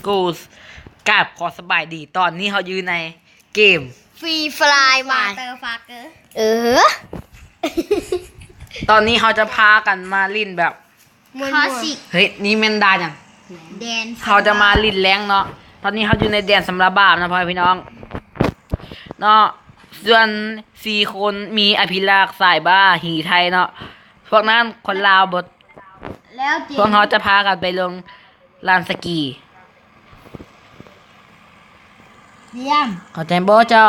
Goals ກາບຂໍສະບາຍດີ. ຕອນນີ້ເຮົາຢູ່ໃນເກມ Free Fire ມາ Motherfucker ເອີ ຕອນນີ້ເຮົາຈະພາກັນມາຫຼິ້ນແບບ Classic ເຮີ້ຍ ນີ້ແມ່ນດ່ານຫຍັງ? ແດນ ເຮົາຈະມາຫຼິ້ນແລງເນາະ. ຕອນນີ້ເຮົາຢູ່ໃນແດນສຳລະບາບນະ ພໍ່ແມ່ພີ່ນ້ອງເນາະ. ສ່ວນສີ່ຄົນມີອະພິລັກ, ສາຍບ້າ, ຮີໄທເນາະ. ພວກນັ້ນຄົນລາວເບິດ. ແລ້ວຈິງ ພວກເຮົາຈະພາກັນໄປລົງລານສະກີ. ຢ້ຽມ ເຂົ້າໃຈບໍ່ເຈົ້າ?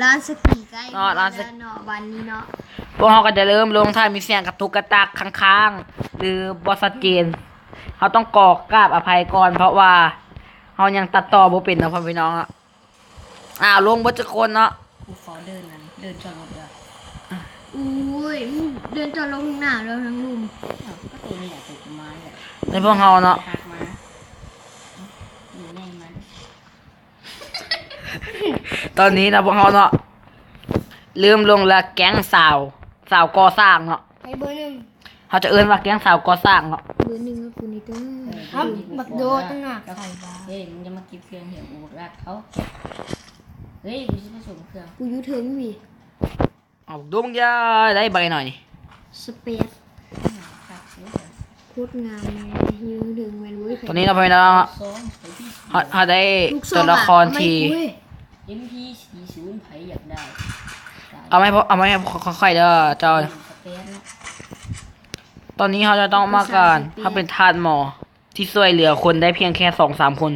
ລານສະກີໃກ້ ເນາະ ລານສະ ແລ້ວເນາະ ວັນນີ້ເນາະ. ພວກເຮົາກໍຈະເລີ່ມລົງ. ຖ້າມີສຽງກະຕຸກກະຕັກຂ້າງໆ ຫຼືບໍ່ຊັດເຈນ ເຮົາຕ້ອງຂໍກາບອະໄພກ່ອນ ເພາະວ່າເຮົາຍັງຕັດຕໍ່ບໍ່ເປັນເນາະ ພໍ່ແມ່ພີ່ນ້ອງເນາະ. ອ້າວ ລົງເບິດຈັກຄົນເນາະ. ກູຂໍເດີນນັ້ນ ເດີນຈອດລົດເດີ. ໂອ້ຍ ເດີນຈອດລົດຂ້າງໜ້າແລ້ວທາງລຸ່ມ. ອ້າວ ກໍໂຕນີ້ແຫຼະໂຕກູມານີ້ແຫຼະ ໃນພວກເຮົາເນາະ ຮັກມາ. ຢູ່ໃນມັນ ຕອນນີ້ນະ ພວກເຮົາເນາະ ເລີ່ມລົງລະ. ແກ້ງສາວ ສາວກໍ່ສ້າງເນາະ ໃຜເບີໜຶ່ງ? ເຮົາຈະເອີ້ນວ່າແກ້ງສາວກໍ່ສ້າງເນາະ. ເບີໜຶ່ງກໍຄືນີ້ເດີ ເອີ ບັກໂດດໜ້າໃຜວະ? ເອີຍ ມຶງຢ່າມາເກັບເຄື່ອງໃຫ້ກູບັກລັກເຂົາ. ເຮີ້ຍ ກູຊິປະສົມເຄື່ອງ ກູຢູ່ເທິງນີ້. ເອົາ ໂດມ ຢ່າໄດ້ບັກໄອ້ນ້ອຍນີ້. ສະເປດ ໂຄດງາມແນ່ ຍືນເຖິງແມ່ນເວີຍ. ຕອນນີ້ເນາະ ພໍ່ແມ່ພີ່ນ້ອງເນາະ ເຮົາ ເຮົາໄດ້ຕົວລະຄອນທີ່ ເອັມພີສີ່ສູນ ໃຜຢາກໄດ້? ເອົາມາໃຫ້ ເອົາມາໃຫ້ຂ້ອຍເດີເຈົ້າ. ຕອນນີ້ເຮົາຈະຕ້ອງມາການ ເຮົາເປັນທາດໝໍ ທີ່ຊ່ວຍເຫຼືອຄົນໄດ້ພຽງແຄ່ສອງສາມຄົນ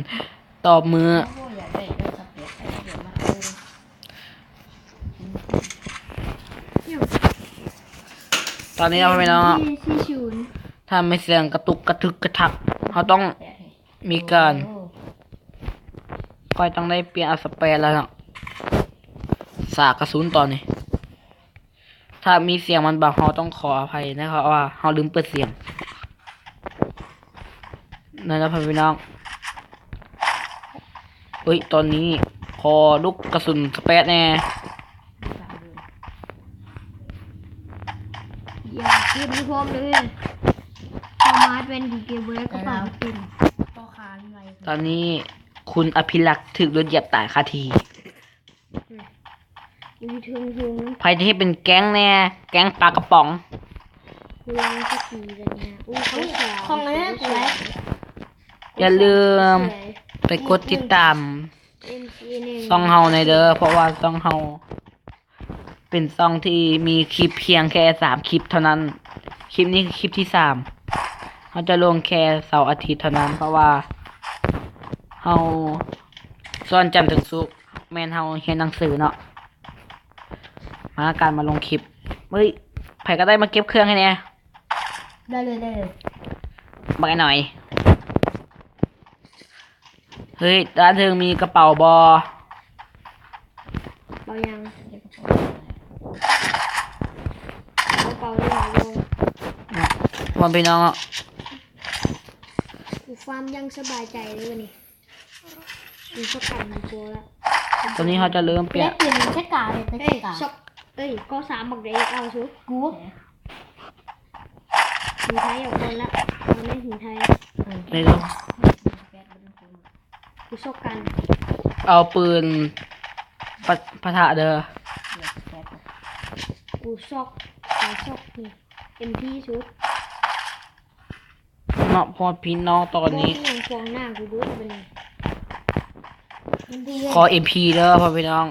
ຕໍ່ມື້. ຕອນນີ້ເນາະ ພໍ່ແມ່ພີ່ນ້ອງເນາະ ຖ້າມີສຽງກະຕຸກກະທຶກກະທັກ ເຮົາຕ້ອງມີການ ຂ້ອຍຕ້ອງໄດ້ປ່ຽນເອົາສະແປດແລ້ວເນາະ ສາກກະສຸນຕອນນີ້. ຖ້າມີສຽງມັນບັງ ເຮົາຕ້ອງຂໍອະໄພນະ ເພາະວ່າເຮົາລືມເປີດສຽງ. ນັ້ນລະ ພໍ່ແມ່ພີ່ນ້ອງ ເຮີ້ຍ ຕອນນີ້ຂໍລູກກະສຸນສະແປດແດ່. ຢ່າເກັບຢູ່ພ້ອມເດີ ຄວາມໝາຍແມ່ນຊິເກັບບໍ່ໄດ້ກະເປົາເຕັມ. ຕອນນີ້ຄຸນອະພິລັກຖືກລົດຢຽບຕາຍຄາທີ່. ອືມ ຢູ່ເທິງເທິງນຳ. ໃຜຈະເຮັດເປັນແກ້ງແດ່? ແກ້ງປາກະປ໋ອງ. ກູລອງສະກີກັນນະ. ອູ້ຍ ຂອງສາມ ຂອງອັນນັ້ນ ຂອງ ຢ່າລືມ ສວຍ ໄປກົດຕິດຕາມ ເອັມຊີເອັນ ຊ່ອງເຮົາແດ່ເດີ ເພາະວ່າຊ່ອງເຮົາເປັນຊ່ອງທີ່ມີຄລິບພຽງແຄ່ສາມຄລິບເທົ່ານັ້ນ. ຄລິບນີ້ຄືຄລິບທີສາມ ເຮົາຈະລົງແຄ່ເສົາອາທິດເທົ່ານັ້ນ ເພາະວ່າເຮົາ ສ່ວນຈັນເຖິງສຸກ ແມ່ນເຮົາຮຽນໜັງສືເນາະ. ມາ ການມາລົງຄລິບ. ເຮີ້ຍ ໃຜກໍໄດ້ມາເກັບເຄື່ອງໃຫ້ແດ່. ໄດ້ເລີຍ ໄດ້ເລີຍ ບັກໄອ້ໜ້ອຍ. ເຮີ້ຍ ດ້ານເທິງມີກະເປົາບໍ່? ເປົາຫຍັງ? ກະເປົານີ້ບໍ່? ພໍ່ແມ່ພີ່ນ້ອງເນາະ ກູຟາມຢ່າງສະບາຍໃຈເລີຍວັນນີ້. ມີປະກັນບໍ່ລະ. ຕອນນີ້ເຮົາຈະເລີ່ມປ່ຽນ ເປັນສະກາເລີຍ ເປັນສະກາ. ເອີຍ ກໍສາມບັກເດ ເອົາຊຸ ກູ ຫີນໄທອອກກ່ອນລະ. ເອົາແມ່ຫີນໄທ ເອີ ໄດ້ແລ້ວ. ກູຊອກກັນ ເອົາປືນປະ ປະທະເດີ. ກູຊອກ ການຊອກນີ້ ເອັມພີຊຸດ. ເນາະ ພໍ່ແມ່ພີ່ນ້ອງ ຕອນນີ້ ບໍ່ມີຫຍັງຂວາງໜ້າກູເບິດບັດນີ້. ເອັມພີ ຂໍເອັມພີເດີ ພໍ່ແມ່ພີ່ນ້ອງ.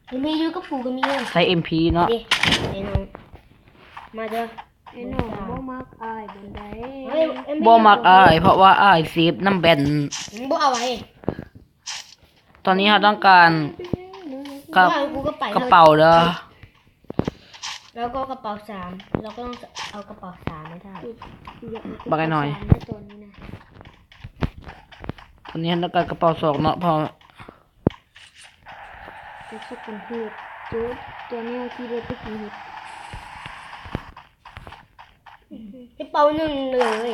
ເອັມພີຢູ່ກັບກູກໍມີເດີ ໃຊ້ເອັມພີເນາະ. ເດ້ ໄອ້ນ້ອງ ມາເດີ. ໄອ້ນ້ອງບໍ່ມັກອ້າຍປານໃດ. ເຮີ້ຍ ເອັມພີ ບໍ່ມັກອ້າຍ ເພາະວ່າອ້າຍເສບນ້ຳແບນ. ບໍ່ເອົາໄວ້. ຕອນນີ້ເຮົາຕ້ອງການກະ ກະເປົາເດີ. ແລ້ວກໍກະເປົາສາມ ເຮົາກໍຕ້ອງເອົາກະເປົາສາມໃຫ້ໄດ້. ບັກໄອ້ນ້ອຍ ຕອນນີ້ນະ ຕອນນີ້ເຮົາຕ້ອງການກະເປົາສອງເນາະ ເພາະ ຕອນນີ້ເຮົາຂີ່ລົດໄປກິນເຫັດ. ກະເປົາໜຶ່ງເລີຍ.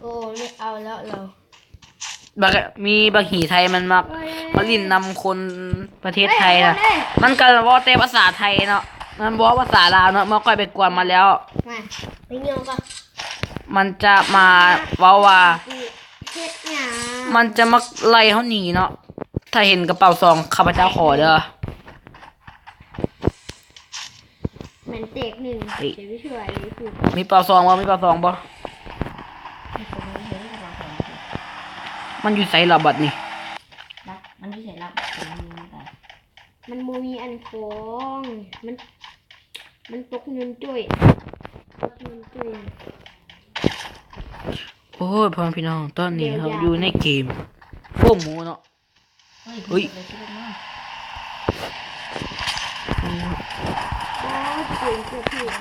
ໂອ້ ເອົາແລ້ວ ເອົາແລ້ວ. ບັກ ມີບັກຫີໄທ ມັນມັກມາຫຼິ້ນນຳຄົນປະເທດໄທນະ. ມັນກໍເວົ້າແຕ່ພາສາໄທເນາະ ມັນບໍ່ເວົ້າພາສາລາວເນາະ. ເມື່ອຂ້ອຍໄປກວດມາແລ້ວ ມາ ໄປຍ່ອງກ່ອນ. ມັນຈະມາເວົ້າວ່າ ເຮັດຫຍັງ? ມັນຈະມາໄລ່ເຮົາໜີເນາະ. ຖ້າເຫັນກະເປົາຊອງ ຂ້າພະເຈົ້າຂໍເດີ້. ແມ່ນແຕກໜຶ່ງ. ເອີຍ ເຈົ້າໄປຊ່ວຍເລີຍ. ມີເປົາຊອງບໍ່? ມີເປົາຊອງບໍ່? ມີເປົາຊອງ. ມັນຢູ່ໃສລະບັດນີ້? ລັກ ມັນຢູ່ໃສລະ? ມັນບໍ່ມີອັນຂອງ ມັນ ມັນຕົກເງິນຈ້ອຍ ຕົກເງິນຈ້ອຍ. ໂອ້ຍ ພໍ່ແມ່ພີ່ນ້ອງ ຕອນນີ້ເຮົາຢູ່ໃນເກມໂຟມໂມເນາະ. ເຮີ້ຍ ເຮີ້ຍ ໂອ້ຍ ເປັນເກືອບຖືກ.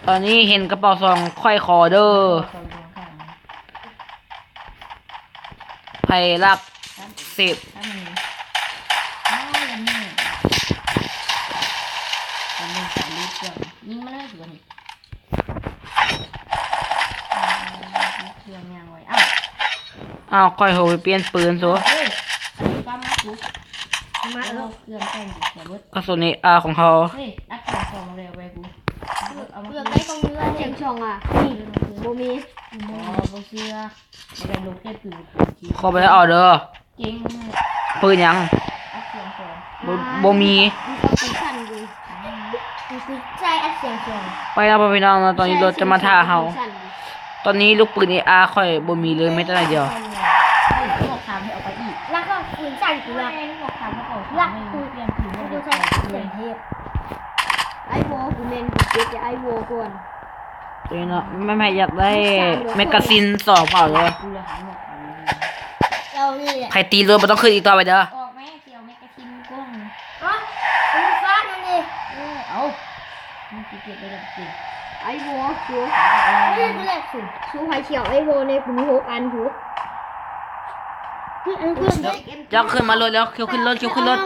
ຕອນນີ້ເຫັນກະເປົາຊອງ ຂ້ອຍຂໍເດີ້. ໃຜລັກສິບ. ຍິງມາເລີຍ ເຄື່ອງຍາງໄວ. ອ້າວ ອ້າວ ຂ້ອຍໂຫໄປປ່ຽນປືນໂຊ. ເຮີ້ຍ ອັນນີ້ກໍມາກູ ມາເອີ ເຄື່ອງແຕ່ງເສຍເບິດ. ກະສຸນເອອາຂອງເຮົາ. ເຮີ້ຍ ອັດສຽງສອງແລ້ວໄວກູ ເອົາມາ ເລືອກໄດ້ຂອງເຮືອນ. ສຽງສອງອະ ນີ້ ບໍ່ມີ. ບໍ່ ບໍ່ເຊື່ອ. ບໍ່ໄດ້ລົງແຕ່ປືນ ຂໍໄປເອົາເດີ້. ເກັ່ງ ປືນຫຍັງ? ອັດສຽງສອງ ບໍ່ ອ່າ ບໍ່ມີ. ມີແຕ່ປືນສັ້ນຢູ່ ອ່າ ມີແຕ່ໃຊ້ອັດສຽງສອງ. ໄປແລ້ວພໍ່ແມ່ພີ່ນ້ອງເນາະ ຕອນນີ້ລົດຈະມາຖ້າເຮົາ. ຕອນນີ້ລູກປືນເອອາຂ້ອຍບໍ່ມີເລີຍແມ້ແຕ່ໜ້ອຍດຽວ. ເຮີ້ຍ ບອກຖາມໃຫ້ເອົາໄປອີກ. ລັກເອົາປືນສັ້ນກູລະ. ລັກປືນ ກູໃຊ້ແສງເທບ. ໄອວໍ ກູແມ່ນກູເກັບແຕ່ໄອວໍກ່ອນ. ເອີເນາະ ແມ່ນໃຜຢາກໄດ້ແມັກກາຊີນສອງເປົ່າເດີ້. ເອົານີ້ແຫຼະ ໃຜຕີລົດບໍ່ຕ້ອງຂຶ້ນອີກຕໍ່ໄປເດີ້. ອອກແມ່ ຊິເອົາແມັກກາຊີນກ້ອງ. ເອົ້າ ມັນຟາດນັ້ນເດ. ເອີ ເອົາ ມັນຊິເກັບໄດ້ແລ້ວຕິ. ໄອວໍ ໂອ້ຍ ກູແລກສຸດ. ຊູໃຜຊິເອົາໄອວໍແດ່ ກູມີຫົກອັນພຸ້ນ. ເຈົ້າຂຶ້ນມາລົດແລ້ວ ຄິວຂຶ້ນລົດ ຄິວຂຶ້ນລົດ.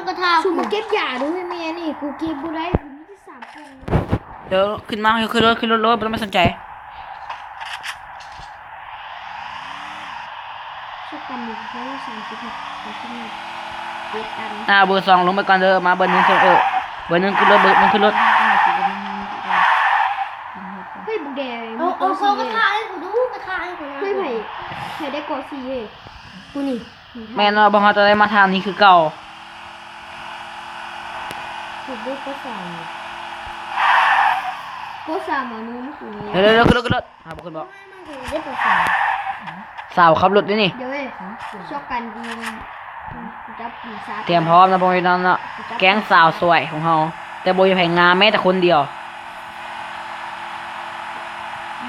ຊູມາເກັບຢາດູແມ່ນີ້ ກູເກັບບໍ່ໄດ້ ກູມີແຕ່ສາມກ່ອງ. ເດີ ຂຶ້ນມາ ຂຶ້ນລົດ ຂຶ້ນລົດໂລດ ບໍ່ຕ້ອງໄປສົນໃຈ. ຊອກກັນຢູ່ ເຮົາສາມສິບຫົກ ເຮົາຂຶ້ນເຈັດອັນ. ອ່າ ເບີສອງລົງໄປກ່ອນເດີ. ມາເບີໜຶ່ງຂຶ້ນ ເອີ ເບີໜຶ່ງຂຶ້ນລົດ ເບີໜຶ່ງຂຶ້ນລົດ. ເຮີ້ຍ ບັກແດງ ເອົາ ເອົາ ເອົາກະທະໃຫ້ກູດູ ກະທະໃຫ້ກູນະ. ເຮີ້ຍ ໃຜ ໃຜໄດ້ເກາະສີເອີຍ ກູນີ້. ແມ່ນວ່າພວກເຮົາຈະໄດ້ມາທາງນີ້ຄືເກົ່າ. ເປັນເດັກກໍສາມ ກໍສາມ ມານອນຢູ່ນີ້. ເດີໆໆ ຂຶ້ນລົດ ຂຶ້ນລົດ. ຫາບໍ່ຂຶ້ນບໍ່? ໄດ້ປະສານ ສາວຂັບລົດເດ້ນີ້. ດຽວເວີຍ ຊອກກັນດີ ຈັບປີສາດ. ຕຽມພ້ອມນະ ພໍ່ແມ່ພີ່ນ້ອງເນາະ ແກ້ງສາວສວຍຂອງເຮົາ ແຕ່ບໍ່ມີໃຜງາມແມ້ແຕ່ຄົນດຽວ.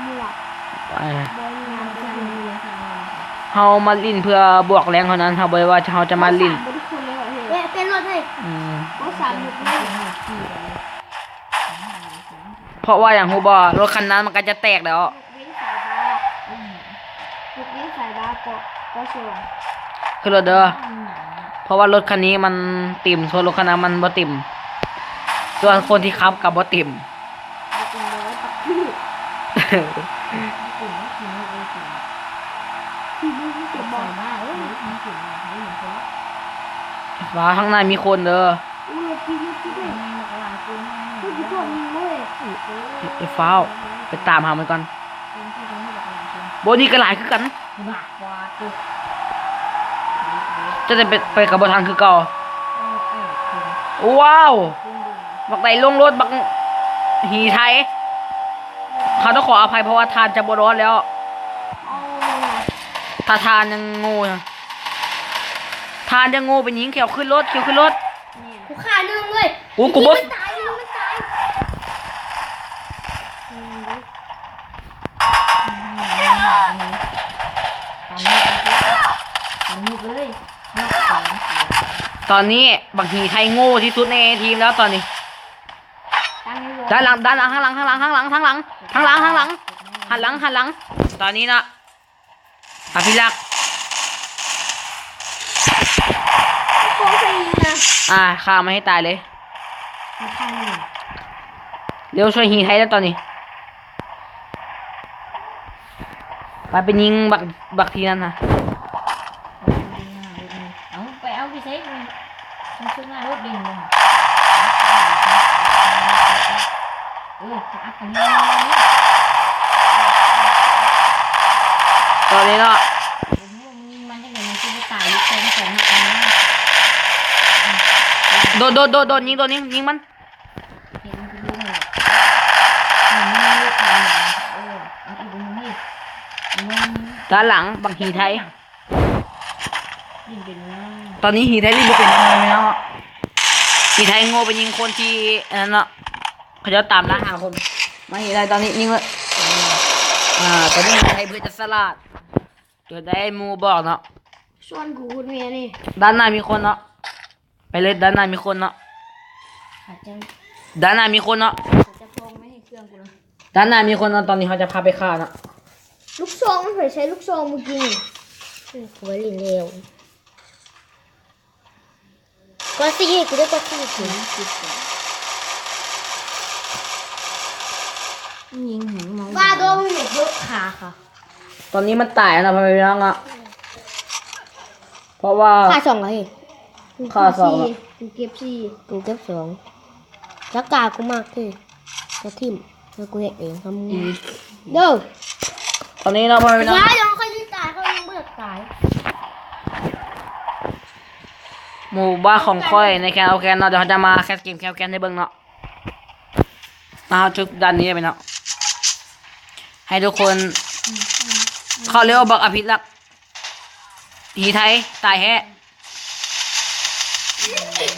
ໝວກ ເອີ ບໍ່ມີງາມຈັງ. ເຮົາມາຫຼິ້ນເພື່ອບວກແຮງເທົ່ານັ້ນ ເຮົາບໍ່ໄດ້ວ່າເຮົາຈະມາຫຼິ້ນ. ເອີ ເປັນລົດເຮີ້ຍ. ອືມ ບໍ່ສາມລົດເລີຍ. ເພາະວ່າຫຍັງຮູ້ບໍ່? ລົດຄັນນັ້ນມັນກະຈະແຕກແລ້ວ. ຍົກເວັ້ນສາຍບາ ເກາະ ເກາະສອງ. ຂຶ້ນລົດເດີ ເພາະວ່າລົດຄັນນີ້ມັນເຕັມ ສ່ວນລົດຄັນນັ້ນມັນບໍ່ເຕັມ ສ່ວນຄົນທີ່ຂັບກະບໍ່ເຕັມ. ບໍ່ເຕັມຮ້ອຍປັກຄື ບໍ່ເຕັມຮ້ອຍຄື ບໍ່ເຕັມຮ້ອຍຄື ສາຍບາເອີຍ. ວ້າ ທາງໜ້າມີຄົນເດີ. ອູ້ ລົດຕິດ ລົດຕິດເລີຍ. ແມ່ນບັກຫຼາຍຄົນ ເຮີ້ຍ ກູໂທດຍິງເລີຍ. ໄປຟ້າວ ໄປຕາມຫາມັນກ່ອນ. ໂບນີ້ກໍຫຼາຍຄືກັນ. ຈະໄດ້ໄປ ໄປກັບບໍ່ທັນຄືເກົ່າ. ວ້າວ ບັກໃດລົງລົດ ບັກຫີໄທ. ເຮົາຕ້ອງຂໍອະໄພ ເພາະວ່າທ່ານຈະບໍ່ລອດແລ້ວ. ຖ້າທ່ານຍັງໂງ່ ທ່ານຍັງໂງ່ ໄປຍິງ ຂຽວຂຶ້ນລົດ ຂຽວຂຶ້ນລົດ. ກູຂ້າໜຶ່ງເວີຍ. ໂອ້ ກູບໍ່ ມັນຕາຍ ມັນຕາຍ. ຕາມລູກເລີຍ ຕາມລູກເລີຍ. ຕອນນີ້ບັກຫີໄທໂງ່ທີ່ສຸດໃນທີມແລ້ວຕອນນີ້. ຕັ້ງໃຫ້ວົງ ດ້ານຫຼັງ ດ້ານຫຼັງ ທາງຫຼັງ ທາງຫຼັງ ທາງຫຼັງ ທາງຫຼັງ ທາງຫຼັງ ທາງຫຼັງ ຫັນຫຼັງ ຫັນຫຼັງ. ຕອນນີ້ນະ ອະພິລັກ ໂອ້ຍ ນະ ອ່າ ຂ້າມັນໃຫ້ຕາຍເລີຍ. ຂ້າມັນ ເລັວ ຊ່ວຍຫີໄທແລ້ວຕອນນີ້. ໄປ ໄປຍິງບັກ ບັກທີ່ນັ້ນນະ. ເອົາ ໄປເອົາໄປໃຊ້ ມັນຊຸກໜ້າໂລດເດັ່ງເລີຍ. ເອີ ອັດກັນນີ້ ຕອນນີ້ເນາະ. ໂອ້ໂຫ ມຶງຍິງມັນຈັ່ງໃດ ມັນຄືບໍ່ຕາຍ ລູກຊອງສອງນັດນະ. ໂດດ ໂດດ ໂດດ ໂດດ ຍິງ ໂດດ ຍິງ ຍິງມັນ. ເຫັນມັນຄືເລື່ອງແລ້ວ ເອີ ເອົາອີກ ເອີ ດ້ານຫຼັງບັກຫີໄທ. ຕອນນີ້ຫີໄທຫຼິ້ນບໍ່ເປັນແລ້ວເນາະ. ຫີໄທໂງ່ໄປຍິງຄົນທີ່ອັນນັ້ນເນາະ. ເຂົາເຈົ້າຕາມລ່າຫາຄົນ. ມາຫີໄທຕອນນີ້ຍິງເລີຍ. ອາ ຕອນນີ້ຫີໄທເພື່ອຈະສະຫຼາດ ໂດຍໄດ້ໝູ່ບອກເນາະ. ສ່ວນກູຂຸດແມ່ນີ້. ດ້ານໜ້າມີຄົນເນາະ. ໄປເລີຍ ດ້ານໜ້າມີຄົນເນາະ. ອາດຈະ ດ້ານໜ້າມີຄົນເນາະ. ອາດຈະໂພງໄວ້ໃຫ້ເຄື່ອງກູເນາະ. ດ້ານໜ້າມີຄົນເນາະ. ຕອນນີ້ເຮົາຈະພາໄປຂ້າເນາະ. ລູກຊອງ ໃຜໃຊ້ລູກຊອງມື້ກີ້ນີ້? ເອີ ກູໄປຫຼິ້ນແລ້ວ. ກອດຊີ ກູໄດ້ກອດຊີ ຍິງໃຫ້ເມົາ ວ່າໂດນເຮັດໂດນຂາເຂົາ. ຕອນນີ້ມັນຕາຍແລ້ວນະ ພໍ່ແມ່ພີ່ນ້ອງເນາະ. ເພາະວ່າຂ້າສອງເລີຍ ຂ້າສອງ ກູເກັບສີ່ ກູເກັບສອງ ຈັກກາກູມາກເລີຍ ກະຖິ້ມ ແລ້ວກູເຮັດເອງ ທຳເດີ. ຕອນນີ້ເນາະ ພໍ່ແມ່ພີ່ນ້ອງ ຕາຍ ເຂົາຍັງບໍ່ຢາກຕາຍ. ໝູ່ບ້ານຂອງຂ້ອຍໃນແຄນເອົາແຄນເນາະ. ດຽວເຮົາຈະມາແຄສເກມແຄນເອົາແຄນໃຫ້ເບິ່ງເນາະ. ມາເຮົາຈົບດ່ານນີ້ໄປເນາະ ໃຫ້ທຸກຄົນເຂົ້າເລວ. ບັກອະພິລັກ ຫີໄທຕາຍແທ້.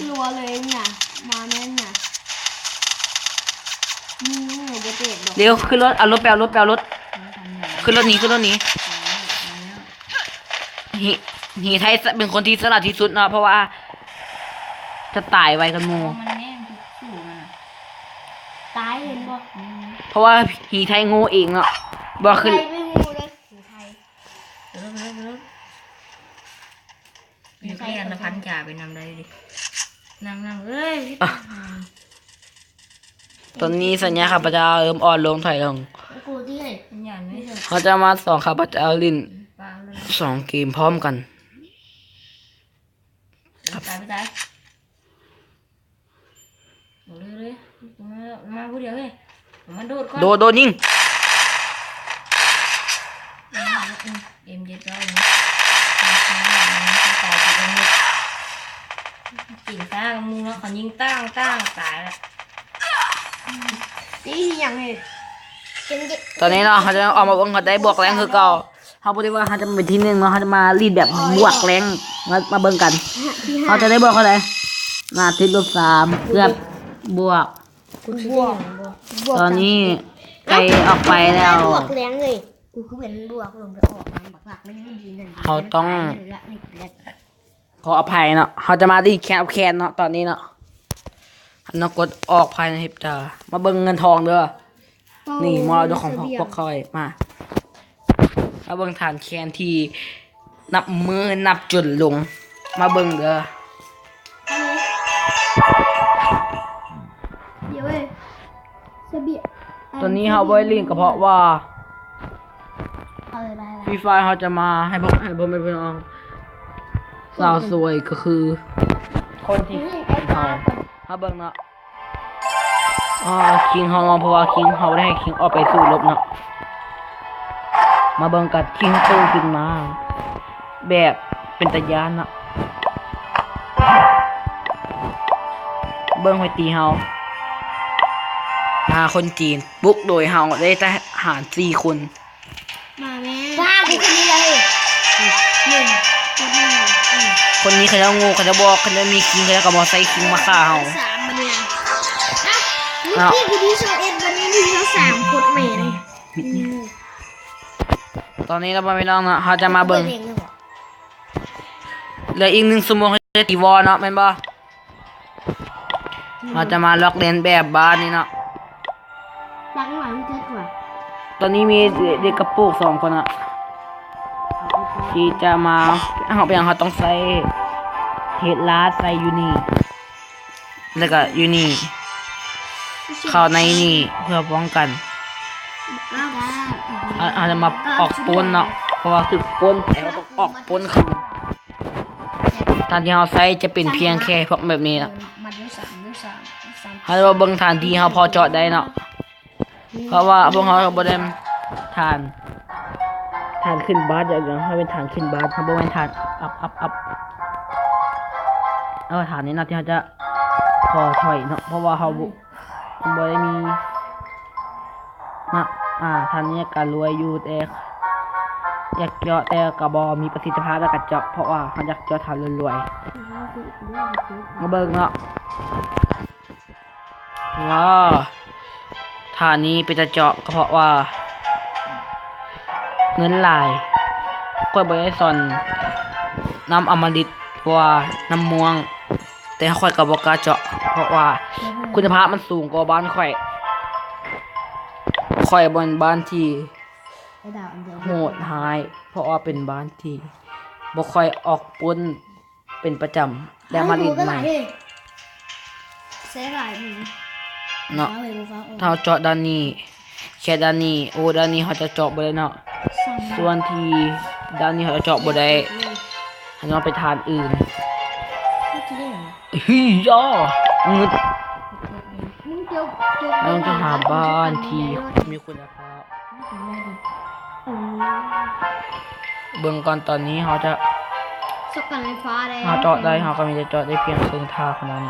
ລັວເລີຍນະ ມາແມ່ນນະ ຍິງບໍ່ເຈັບດອກ. ເລວ ຂຶ້ນລົດ ເອົາລົດໄປ ເອົາລົດໄປ ເອົາລົດ ຂຶ້ນລົດໜີ ຂຶ້ນລົດໜີ. ຫີ ຫີໄທເປັນຄົນທີ່ສະຫຼາດທີ່ສຸດເນາະ ເພາະວ່າຈະຕາຍໄວກວ່າໝູ່ ມັນແມ່ນທຸກສູນນະ ຕາຍເຫັນບໍ່? ເພາະວ່າຫີໄທໂງ່ເອງເນາະ ບໍ່ຂຶ້ນ ໄປໂງ່ເລີຍ ຫີໄທ. ໄປເລີຍ ໄປເລີຍ ໄປເລີຍ ຢູ່ໃກ້ອັນນະພັນຢາໄປນຳໄດ້ເດ. ນັ່ງໆ ເອີຍ ຕອນນີ້ສັນຍາຂ້າພະເຈົ້າເລີ່ມອ່ອນລົງ ຖອຍລົງ. ເຮົາຈະມາສອງຂ້າພະເຈົ້າຫຼິ້ນສອງເກມພ້ອມກັນ. ຕາຍ ຕາຍ ຕາຍ ເອົາເລີຍ ເລີຍ ມາ ມາຜູ້ດຽວເວີຍ. ມັນໂດດກ່ອນ ໂດດ ໂດດຍິງ ເອັມເຈັດເກົ້າ ຕາຍໄປເບິດ. ເກັ່ງຊ້າກວ່າໝູ່ເນາະ ເຂົາຍິງຕັ້ງ ຕັ້ງ ຕາຍລະ. ນີ້ຫຍັງນີ້? ຕອນນີ້ເນາະ ເຮົາຈະອອກມາເບິ່ງ ເຂົາໄດ້ບວກແຮງຄືເກົ່າ. ເຮົາບໍ່ໄດ້ວ່າເຮົາຈະມາເປັນທີໜຶ່ງເນາະ ເຮົາຈະມາຫຼິ້ນແບບບວກແຮງ ມາ ມາເບິ່ງກັນ ເຮົາຈະໄດ້ບວກເທົ່າໃດ. ນະ ຕິດລົບສາມ ເກືອບບວກ ຕອນນີ້ໄກ່ອອກໄປແລ້ວ ບວກແຮງເລີຍ. ກູຄືເຫັນບວກລົງໄປອອກມາບັກຫຼັກມັນດີນັ້ນ ເຮົາຕ້ອງ ຂໍອະໄພເນາະ ເຮົາຈະມາຫຼິ້ນແຄນເອົາແຄນເນາະ ຕອນນີ້ເນາະ. ເຮົາຕ້ອງກົດອອກພາຍໃນພິບຕາ ມາເບິ່ງເງິນທອງເດີ. ນີ້ມໍລະດົກຂອງພວກຂ້ອຍ ມາ ມາເບິ່ງຖານແຄນທີ່ນັບມື້ນັບຈົນລົງ ມາເບິ່ງເດີ. ຕອນນີ້ເຮົາບໍ່ໄດ້ຫຼິ້ນກໍເພາະວ່າ ຟຣີຟາຍເຮົາຈະມາໃຫ້ພວກ ໃຫ້ພໍ່ແມ່ພີ່ນ້ອງ ສາວສວຍກໍຄືຄົນທີ່ເຮົາ ມາເບິ່ງເນາະ. ອ່າ ຄິງເຮົາເນາະ ເພາະວ່າຄິງເຮົາໄດ້ໃຫ້ຄິງອອກໄປສູ້ລົບເນາະ. ມາເບິ່ງກັນ ຄິງຕື່ນຂຶ້ນມາແບບເປັນຕາຢ້ານເນາະ. ເບິ່ງຫອຍຕີເຮົາ ອ່າ ຄົນຈີນບຸກໂດຍເຮົາໄດ້ທະຫານສີ່ຄົນ. ມາແມ່ ປາ ກູຄົນນີ້ລະເຮີ້ຍ ໜຶ່ງ ຄົນນີ້ ອືມ ຄົນນີ້ເຂົາເຈົ້າໂງ່ ເຂົາເຈົ້າບໍ່ ເຂົາເຈົ້າມີຄິງ ເຂົາເຈົ້າກໍບໍ່ໃຊ້ຄິງມາຂ້າເຮົາ. ສາມບັດນີ້ນະ ເອົ້າ ເມື່ອກີ້ກູທີຊາວເອັດ ບັດນີ້ທີຊາວສາມ ໂຄດແມ່ນ. ອືມ ຕອນນີ້ເນາະ ພໍ່ແມ່ພີ່ນ້ອງເນາະ ເຮົາຈະມາເບິ່ງ ເປີດເອງເລີຍບໍ? ເຫຼືອອີກໜຶ່ງຊົ່ວໂມງ ເຮົາຈະຕີວໍເນາະ ແມ່ນບໍ່? ເຮົາຈະມາລັອກເລນແບບບ້ານນີ້ເນາະ. ຕອນນີ້ມີເດັກກະໂປກສອງຄົນນະ ທີ່ຈະມາ ເຮົາ ເປັນຫຍັງເຮົາຕ້ອງໃຊ້ເຮັດລາດໃສ່ຢູ່ນີ້ ແລ້ວກະຢູ່ນີ້ ເຂົ້າໃນນີ້ເພື່ອປ້ອງກັນ. ເຮົາ ເຮົາຈະມາອອກປົນເນາະ ເພາະວ່າຖືກປົນ ແຕ່ເຮົາຕ້ອງອອກປົນຄືນ. ຖານທີ່ເຮົາໃຊ້ຈະເປັນພຽງແຄ່ພວກແບບນີ້ເນາະ. ເຮົາຈະມາເບິ່ງຖານທີ່ເຮົາພໍເຈາະໄດ້ເນາະ ເພາະວ່າພວກເຮົາບໍ່ໄດ້ຖານ ຖານຂຶ້ນບ້ານຢ່າງດຽວ ເຮົາເປັນຖານຂຶ້ນບ້ານ ເຮົາບໍ່ແມ່ນຖານອັບ ອັບ ອັບ. ເອົາຖານນີ້ເນາະ ທີ່ເຮົາຈະຂໍຖອຍເນາະ ເພາະວ່າເຮົາບໍ່ ບໍ່ໄດ້ມີ ນະ ອາ ທ່ານນີ້ກະລວຍຢູ່ ແຕ່ຢາກເຈາະ ແຕ່ກະບໍ່ມີປະສິດທິພາບໃນການເຈາະ ເພາະວ່າເຮົາຢາກເຈາະຖານລວຍໆ. ມາເບິ່ງເນາະ ວ້າ ທ່ານນີ້ເປັນຕາເຈາະ ກະເພາະວ່າເງິນຫຼາຍ. ຂ້ອຍບໍ່ໄດ້ສອນນ້ຳອຳມະລິດ ຫຼືວ່ານ້ຳມ່ວງ ແຕ່ຂ້ອຍກໍບໍ່ກ້າເຈາະ ເພາະວ່າຄຸນນະພາບມັນສູງກວ່າບ້ານຂ້ອຍ. ຂ້ອຍບໍ່ແມ່ນບ້ານທີ່ໂຫດຮ້າຍ ເພາະວ່າເປັນບ້ານທີ່ບໍ່ຄ່ອຍອອກປຸ້ນເປັນປະຈຳ ແລະມາຫຼິ້ນໃໝ່ ເນາະ. ຖ້າເຮົາເຈາະດ້ານນີ້ ແຄ່ດ້ານນີ້ ໂອ້ ດ້ານນີ້ເຮົາຈະເຈາະບໍ່ໄດ້ເນາະ. ສ່ວນທີ່ດ້ານນີ້ເຮົາຈະເຈາະບໍ່ໄດ້ ເຮົາຕ້ອງໄປທາງອື່ນ. ເຮີ້ຍ ງຶດ ເຮົາຕ້ອງຫາບ້ານທີ່ມີຄຸນນະພາບ. ເບິ່ງກ່ອນ ຕອນນີ້ເຮົາຈະ ຊອກກັນໄຟຟ້າແລ້ວ ເຮົາເຈາະໄດ້ ເຮົາກໍມີແຕ່ເຈາະໄດ້ພຽງເຄິ່ງທ່າເທົ່ານັ້ນ.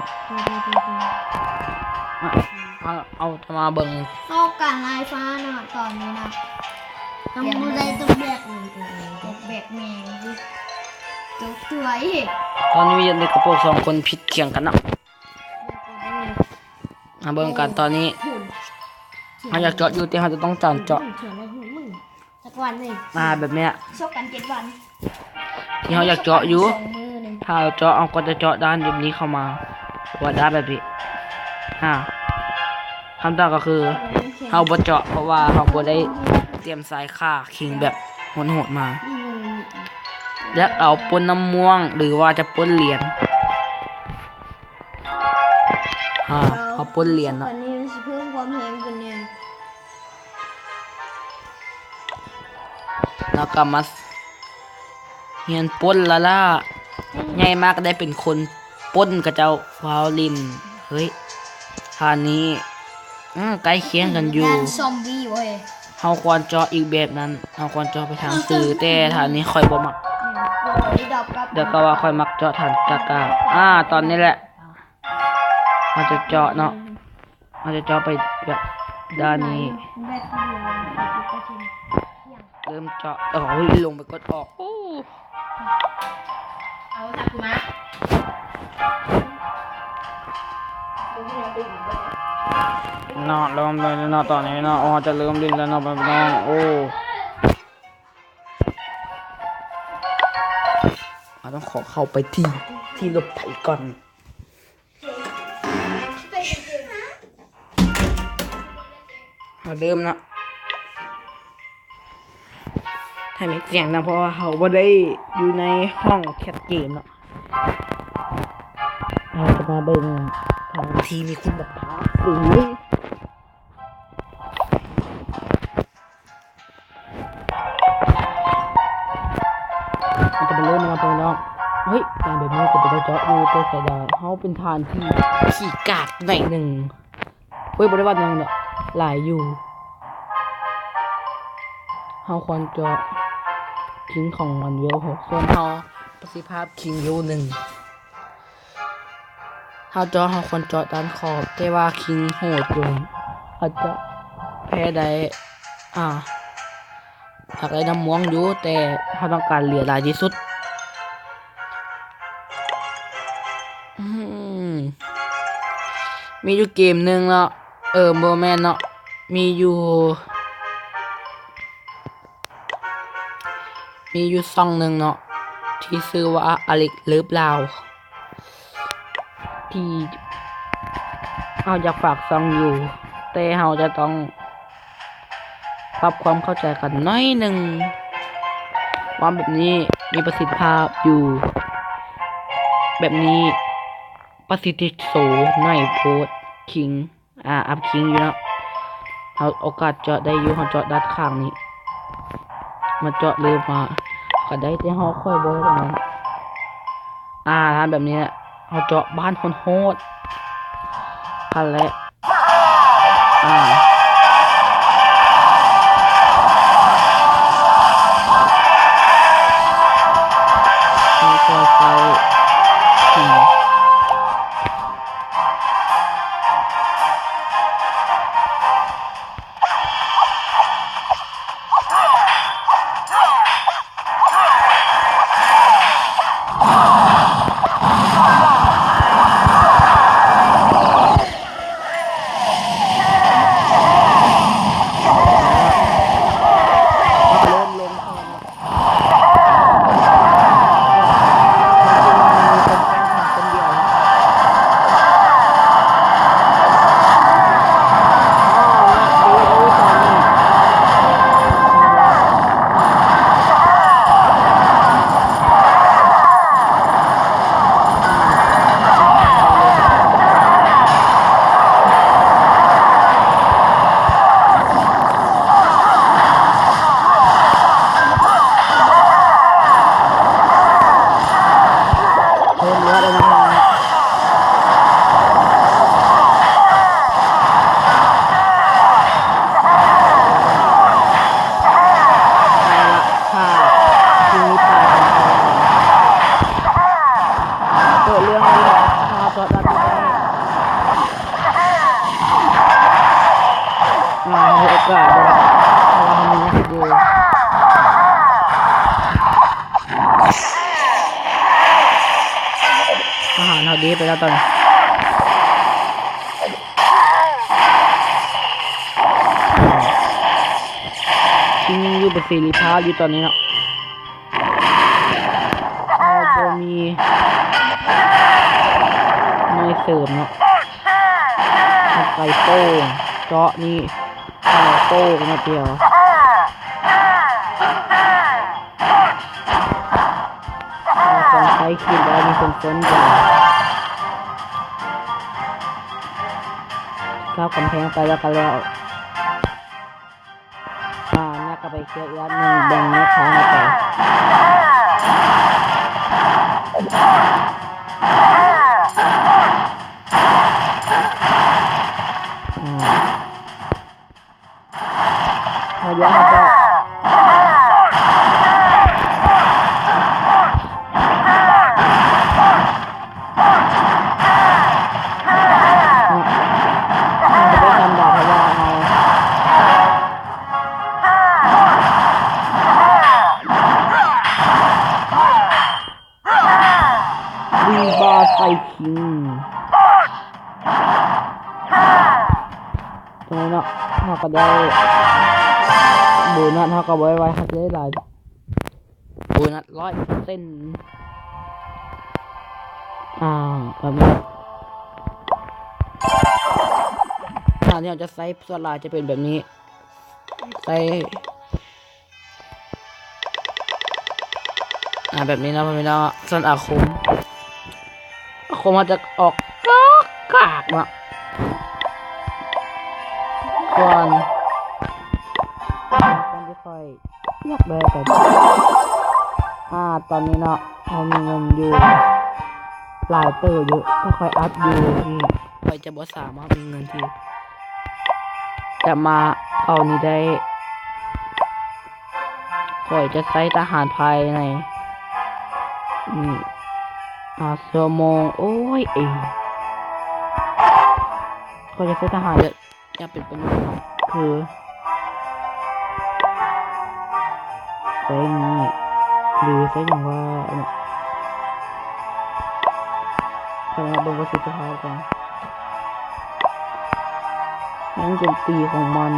ເອົາ ເອົາ ເອົາ ເອົາມາເບິ່ງ ຊອກກັນໄຟຟ້າເນາະ ຕອນນີ້ນະ ຍັງບໍ່ໄດ້ຕົກແບກເລີຍ ຕົກແບກແມ່ງ ຕົກຖ້ວຍ. ຕອນນີ້ມີເດັກກະໂປງສອງຄົນຜິດຖຽງກັນເນາະ. ມາເບິ່ງກັນຕອນນີ້ ເຮົາຢາກເຈາະຢູ່ ແຕ່ເຮົາຈະຕ້ອງການເຈາະ ອາ ແບບເນີ້ຍ ຊອກກັນເຈັດວັນ ທີ່ເຮົາຢາກເຈາະຢູ່. ຖ້າເຮົາເຈາະ ເຮົາກໍຈະເຈາະດ້ານແບບນີ້ເຂົ້າມາ ຫຼືວ່າດ້ານແບບນີ້ ອາ ຄຳຕອບກໍຄື ເຮົາບໍ່ເຈາະ ເພາະວ່າເຮົາບໍ່ໄດ້ຕຽມສາຍຂ້າຄິງແບບໂຫດໆມາ. ຢາກເອົາປຸ້ນນ້ຳມ່ວງ ຫຼືວ່າຈະປຸ້ນຫຼຽນ. ອາ ເຮົາປຸ້ນຫຼຽນເນາະ ອັນນີ້ມັນຊິເພີ່ມຄວາມແຮງຂຶ້ນແດ່ ແລ້ວກໍມາຮຽນປຸ້ນລ້າໆ ໃຫຍ່ມາກໍໄດ້ເປັນຄົນປຸ້ນເຂົາເຈົ້າ. ວ້າວ ຫຼິ້ນ ເຮີ້ຍ ທ່ານນີ້ ອື ໃກ້ຄຽງກັນຢູ່ ເຮົາຄວນເຈາະອີກແບບນັ້ນ ເຮົາຄວນເຈາະໄປທາງຊື່ ແຕ່ທ່ານນີ້ຂ້ອຍບໍ່ມັກ ດຽວກໍວ່າຂ້ອຍມັກເຈາະຖານກາກາ. ອາ ຕອນນີ້ແຫຼະ ເຮົາຈະເຈາະເນາະ ເຮົາຈະເຈາະໄປແບບດ້ານນີ້ ເລີ່ມເຈາະ ເອີ ລົງໄປກົດອອກ. ໂອ້ ເອົາຊະ ມາ ເນາະ ເລີ່ມເລີຍເນາະ ຕອນນີ້ເນາະ ເຮົາຈະເລີ່ມຫຼິ້ນແລ້ວເນາະ ພີ່ນ້ອງ. ໂອ້ ເຮົາຕ້ອງຂໍເຂົ້າໄປທີ່ ທີ່ຫຼົບໄພກ່ອນ. ເຮົາເລີ່ມເນາະ ໃຫ້ມີສຽງນຳ ເພາະວ່າເຮົາບໍ່ໄດ້ຢູ່ໃນຫ້ອງແຄດເກມເນາະ. ເຮົາຈະມາເບິ່ງທີ່ມີຄຸນນະພາບສູງ. ເຮົາຈະມາເລີ່ມນຳ ພີ່ນ້ອງ. ເຮີ້ຍ ການແບບນີ້ກໍເປັນຕາເຈາະຢູ່ ແຕ່ເສຍດາຍເຮົາເປັນທ່ານທີ່ຂີ້ກາກໜ້ອຍໜຶ່ງ. ເຮີ້ຍ ບໍ່ໄດ້ວ່າຫຍັງດອກ ຫຼາຍຢູ່. ເຮົາຄວນເຈາະຄິງຂອງມັນເວວຫົກ ສ່ວນເຮົາປະສິດທິພາບຄິງເວວໜຶ່ງ. ເຮົາເຈາະ ເຮົາຄວນເຈາະດ້ານຂອບ ແຕ່ວ່າຄິງໂຫດຢູ່ ອາດຈະແພ້ໄດ້. ອາ ຢາກໄດ້ນ້ຳມ່ວງຢູ່ ແຕ່ເຮົາຕ້ອງການເຫຼືອຫຼາຍທີ່ສຸດ. ອືມ ມີຢູ່ເກມໜຶ່ງເນາະ ເອີ ບໍ່ແມ່ນເນາະ ມີຢູ່ ມີຢູ່ຊ່ອງໜຶ່ງເນາະ ທີ່ຊື່ວ່າອາເລັກເລີບລາວ ທີ່ເຮົາຢາກຝາກຊ່ອງຢູ່ ແຕ່ເຮົາຈະຕ້ອງປັບຄວາມເຂົ້າໃຈກັນໜ້ອຍໜຶ່ງ ວ່າແບບນີ້ມີປະສິດທິພາບຢູ່ ແບບນີ້ປະສິດທິໂສໜ້ອຍໂພດ ຄິງ ອາ ອັບຄິງຢູ່ເນາະ. ເຮົາໂອກາດເຈາະໄດ້ຢູ່ ເຮົາເຈາະດ້ານຂ້າງນີ້ ມາເຈາະເລີຍວ່າ ກະໄດ້ແຕ່ຮອຄອຍບໍ່ໄດ້ ອ່າ ຖ້າແບບນີ້ແຫຼະ ເຮົາເຈາະບ້ານໂຫດໆ ຫັ້ນແຫຼະ ອ່າ ມີກອໄຟ ອືມ. ເພີ່ມເລືອດແລ້ວນະ ໄປລະ ຂ້າທີ່ມີຕາຍ ເກີດເລື່ອງແລ້ວ ຂ້າຈອດລັດ ອ່າ ໃຫ້ໂອກາດເດີ ເພາະວ່າເຮົາມີໜ້າທີ່ຢູ່ ທະຫານເຮົາເດໄປແລ້ວຕອນນີ້ ທີ່ຍັງຢູ່ເປັນເສລີພາບຢູ່ຕອນນີ້ເນາະ. ເຮົາບໍ່ມີໜ່ວຍເສີມເນາະ ເອົາໄປໂປ້ງ ເຈາະນີ້ ເອົາໂປ້ງເນາະ ດຽວ ເອົາຂອງໃຊ້ຂຶ້ນ ແລ້ວມີຄົນຊົນກັນ ເຂົ້າກຳແພງໄປແລ້ວກະແລ້ວ. ອ່າ ແລ້ວກະໄປເຄຍອີກອັນໜຶ່ງ ແບ່ງແຍກທາງອອກໄປ ອ່າ ເຮົາຢາກໃຫ້ເຈົ້າ ເນາະ ເຮົາບໍ່ໄດ້ທຳດາ ເພາະວ່າເຮົາ ວິງບາໄຊຄິງ ຕອນນີ້ເນາະ ເຮົາກະໄດ້ໂບນັດ ເຮົາກະບໍ່ໄດ້ວ່າເຮົາຈະໄດ້ຫຼາຍ ໂບນັດຮ້ອຍເປີເຊັນ ອ່າ ແບບນີ້ ຖ້າທີ່ເຮົາຈະໃຊ້ສ່ວນຫຼາຍຈະເປັນແບບນີ້ ໃສ່ ອ່າ ແບບນີ້ເນາະ ແບບນີ້ເນາະ ສ່ວນອາຄົມ ອາຄົມເຮົາຈະອອກກາກໆເນາະ ສ່ວນ ສ່ວນທີ່ຂ້ອຍ ຢາກໄດ້ໄປ ອ່າ ຕອນນີ້ເນາະ ເຮົາມີເງິນຢູ່ຫຼາຍເຕີບຢູ່ ຖ້າຂ້ອຍອັບຢູ່ນີ້ ຂ້ອຍຈະບໍ່ສາມາດມີເງິນທີ່ຈະມາເອົານີ້ໄດ້ ຂ້ອຍຈະໃຊ້ທະຫານພາຍໃນ ນີ້ ຫ້າຊົ່ວໂມງ ໂອ້ຍ ເອ ຂ້ອຍຈະໃຊ້ທະຫານ ຢ່າງເປັນປະໂຫຍດ ຄື ໃຊ້ນີ້ ຫຼື ໃຊ້ຫຍັງວ່າ ອັນນີ້ ຂ້ອຍມາເບິ່ງປະສິດທິພາບກ່ອນ ແຮງໂຈມຕີຂອງມັນ.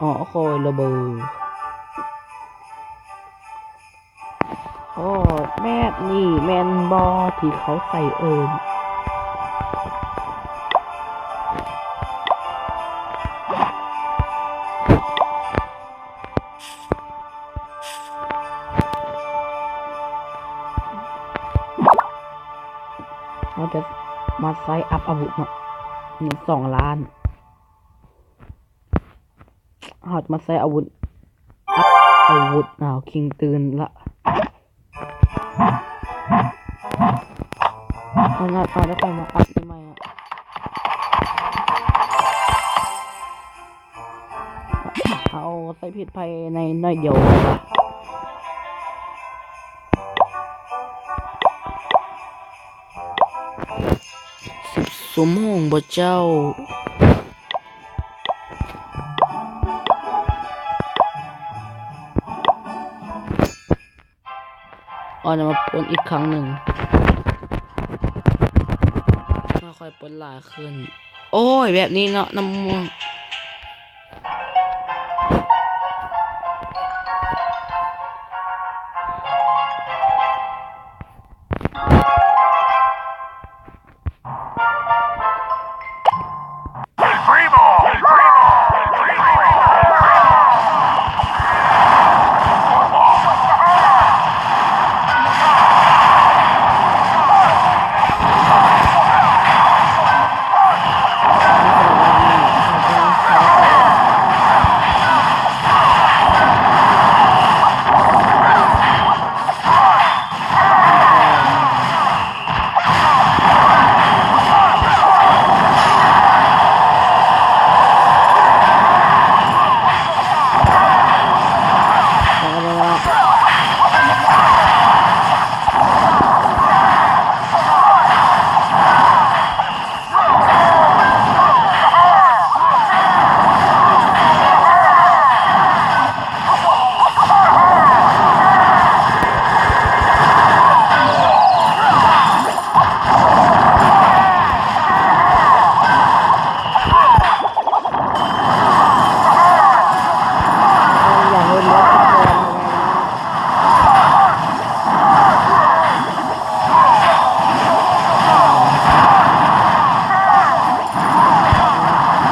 ອໍ ໂອ້ຍ ລະເບີດ ໂອ້ ແບບນີ້ແມ່ນບໍ່ທີ່ເຂົາໃສ່ເອີ້ນ? ຈະມາໃຊ້ອັບອາວຸດເນາະ ເງິນສອງລ້ານ ເຮົາຈະມາໃຊ້ອາວຸດ ອັບອາວຸດ. ອ້າວ ຄິງຕື່ນລະ. ເອົາ ເອົາ ເອົາ ແລ້ວຄ່ອຍມາອັບໃໝ່ອະ. ເຮົາໃຊ້ເພດໄພໃນໜ້ອຍດຽວ. ສິບຊົ່ວໂມງບໍ່ເຈົ້າ? ເອົານຳມາປົນອີກຄັ້ງໜຶ່ງ ຄ່ອຍໆປົນຫຼາຍຂຶ້ນ. ໂອ້ຍ ແບບນີ້ເນາະ ນ້ຳມ່ວງ.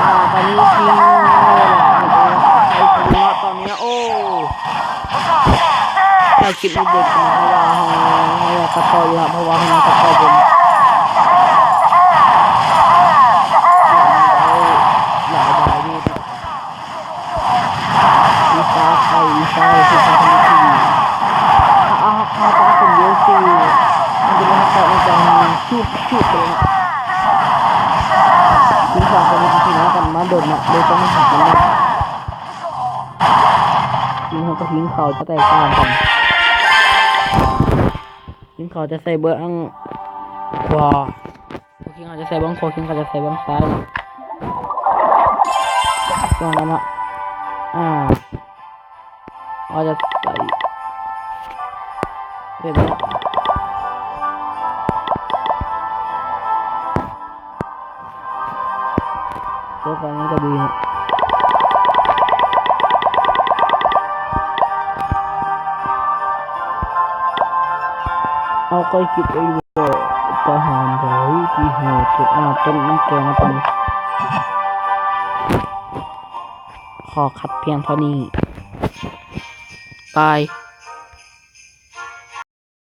ອ່າ ຕອນນີ້ຍິງເວລາໃຫ້ໄປເນາະ ຕອນນີ້ນະ. ໂອ້ ຖ້າຄລິບນີ້ເບຣກເນາະ ເພາະວ່າເຮົາ ເຮົາຢາກຕັດຕໍ່ຢູ່ລະ ເພາະວ່າເຮົາຍັງຕັດຕໍ່ບໍ່ ຫຼາຍບາຍຢູ່ເນາະ. ອີຊາໄຄ ອີຊາໄຄ ຄືຄອມພານີທີວີ ເອົາ ເອົາ ເອົາຕາເປັນເວລສີ່ ມັນຈະໄດ້ຮັບເຄາະໃນການຊຸບ ຊຸບໄປເນາະ. ທີມສອງຄົນນີ້ຊິຊະນະກັນມາດົນເນາະ ໂດຍຕ້ອງຫາກັນເນາະ. ທີມເຮົາກັບທີມເຂົາຈະແຕກຕ່າງກັນ ທີມເຂົາຈະໃສ່ເບື້ອງຂວາ ພວກຄິງເຮົາຈະໃສ່ເບື້ອງຂວາ ຄິງເຂົາຈະໃສ່ເບື້ອງຊ້າຍເນາະ. ວ່າກັນເນາະ ອ່າ ເຮົາຈະໃສ່ເວດເນາະ. ໂຕຂອງນີ້ກໍດີເນາະ ເຮົາຄ່ອຍຄິດໄວ້ຢູ່ວ່າທະຫານໃດທີ່ໂຫດສຸດ. ອາ ຕົ້ນແກງນະ ຕອນນີ້ ຂໍຄັດພຽງເທົ່ານີ້. ບາຍ.